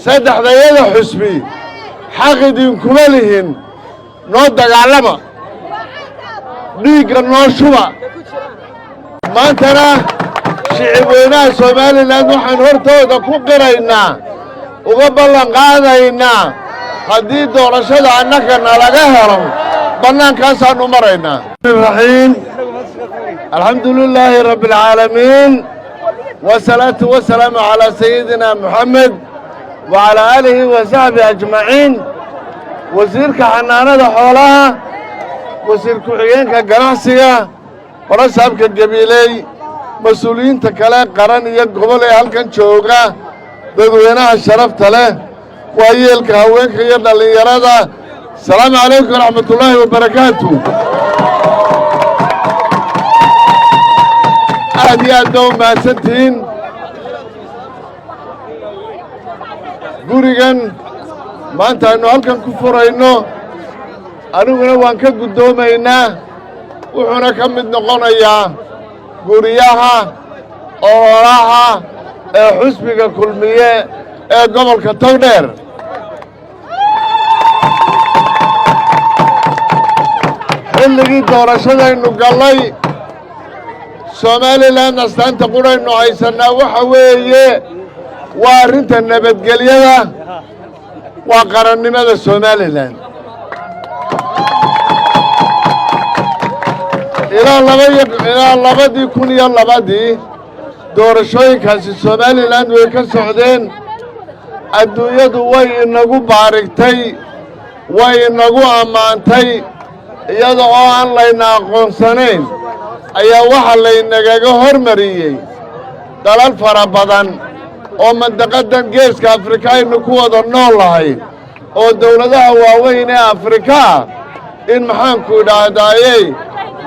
Saddexdayada xusbi xaq idinkuma lihin noo dagaalama, dhiigga noo shuba. Maantana shicib weynaha Somalilan waxaan hortooda ku qiraynaa, uga ballan qaadaynaa, haddii doorashada annaka nalaga helo, bannaankaasaannu maraynaa. Raxiim, alxamdu lilaahi rabbi alcaalamiin, wasalaatu wasalaamu calaa sayidina Moxamed wa calaa aalihi wa saxbihi ajmaciin. Wasiirka xanaanada xoolaha, wasiir ku-xigeenka ganacsiga, barasaabka Gabiiley, mas-uuliyiinta kale qaran iyo gobol ee halkan jooga, dadweynaha sharafta leh, waayeelka, haweenka iyo dhallinyarada, asalaamu calaykum waraxmatullaahi wabarakaatu. Aad iyo aad ba u mahadsantihiin. Gurigan maanta aynu halkan ku furayno, aniguna waan ka guddoomaynaa, wuxuuna ka mid noqonayaa guryaha ololaha ee xusbiga Kulmiye ee gobolka Togdheer. Xilligii doorashadaynu gallay, Somalilan astaanta quraynu haysannaa waxa weeye waa arrinta nabadgelyada, waa qarannimada Somalilan. Ilaa 2002-dii doorashooyinkaasi Somalilan way ka socdeen. Adduunyadu way inagu baarigtay, way inagu ammaantay. Iyada oo aan layna aqoonsanayn ayaa waxaa laynagaga hormariyey dalal fara badan oo mandaqadan Geeska Afrika aynu ku wada nool nahay, oo dowladaha waaweyn ee Afrikaa, in maxaanku idhaahdaayey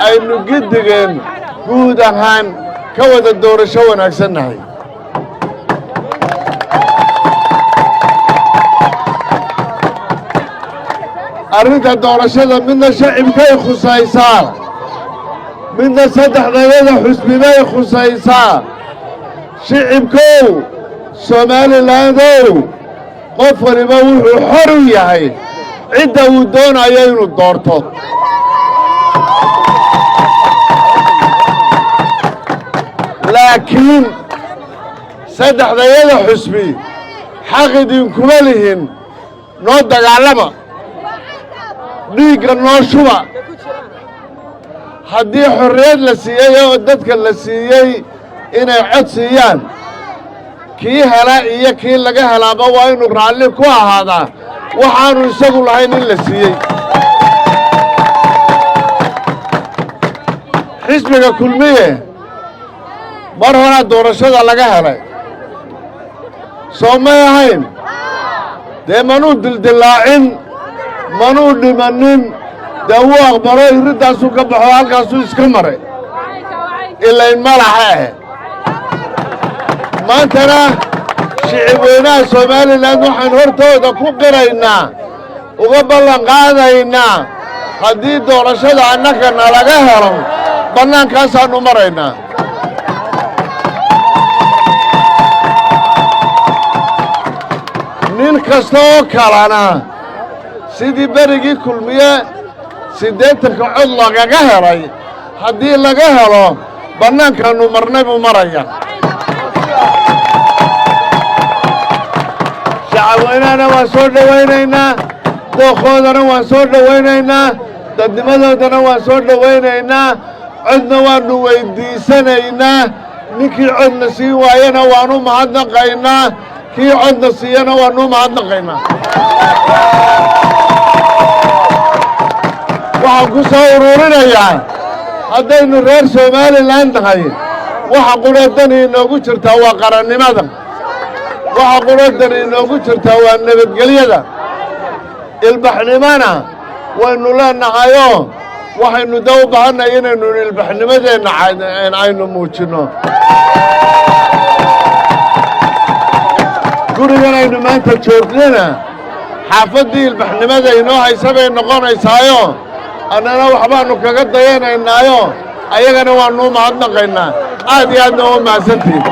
aynu giddigeen guud ahaan ka wada doorasho wanaagsannahay. Arrinta doorashada midna shacibkay khusaysaa, midna saddexdayada xusbibay khusaysaa. Shicibkow, Somalilandow, qof waliba wuxuu xor u yahay cidda uu doonayo inuu doorto. Laakiin saddexdayada xusbi xaq idinkuma lihin noo dagaalama, dhiigga noo shuba. Haddii xorriyad la siiyey oo dadka la siiyey inay cod siiyaan, kii hela iyo kii laga helaaba waa inuu raalli ku ahaadaa waxaanu isagu lahayn in la siiyey. Xisbiga Kulmiye mar horaa doorashada laga helay, soo may ahayn? Dee manuu dildillaacin, manuu dhimanin, dee wuu aqbalo, irriddaasuu ka baxo, halkaasuu iska maray, ilayn malaxa eh. Maantana shicib weynaha Somalilan waxaan hortooda ku qiraynaa, uga ballan qaadaynaa, haddii doorashada annaka nalaga helo, bannaankaasaannu maraynaa. Nin kasta oo kalena sidii berigii Kulmiye 80-ka cod lagaga helay, haddii laga helo, bannaankaannu marnay buu maraya. Shacabweynahana waan soo dhowaynaynaa, dookoodana waan soo dhowaynaynaa, dadnimadoodana waan soo dhowaynaynaa, codna waannu weydiisanaynaa. Ninkii codna siin waayana waanu mahadnaqaynaa, kii codna siiyana waanu mahadnaqaynaa. Waxaan ku soo ururinayaa, haddaynu reer Somalilan nahay, waxa qudhadani inoogu jirtaa waa qarannimada, waxa qudhadani inoogu jirtaa waa nabadgelyada. Ilbaxnimona waynu leenahayoo waxaynu da u baahannahay inaynu ilbaxnimadeenna aynu muujinno. Gurigan aynu maanta joognana xaafaddii ilbaxnimada inoo haysa bay noqonaysaayo, annana waxbaannu kaga dayanaynaayo, ayagana waannu mahadnaqaynaa. Aad iyo aadna u mahadsantihin.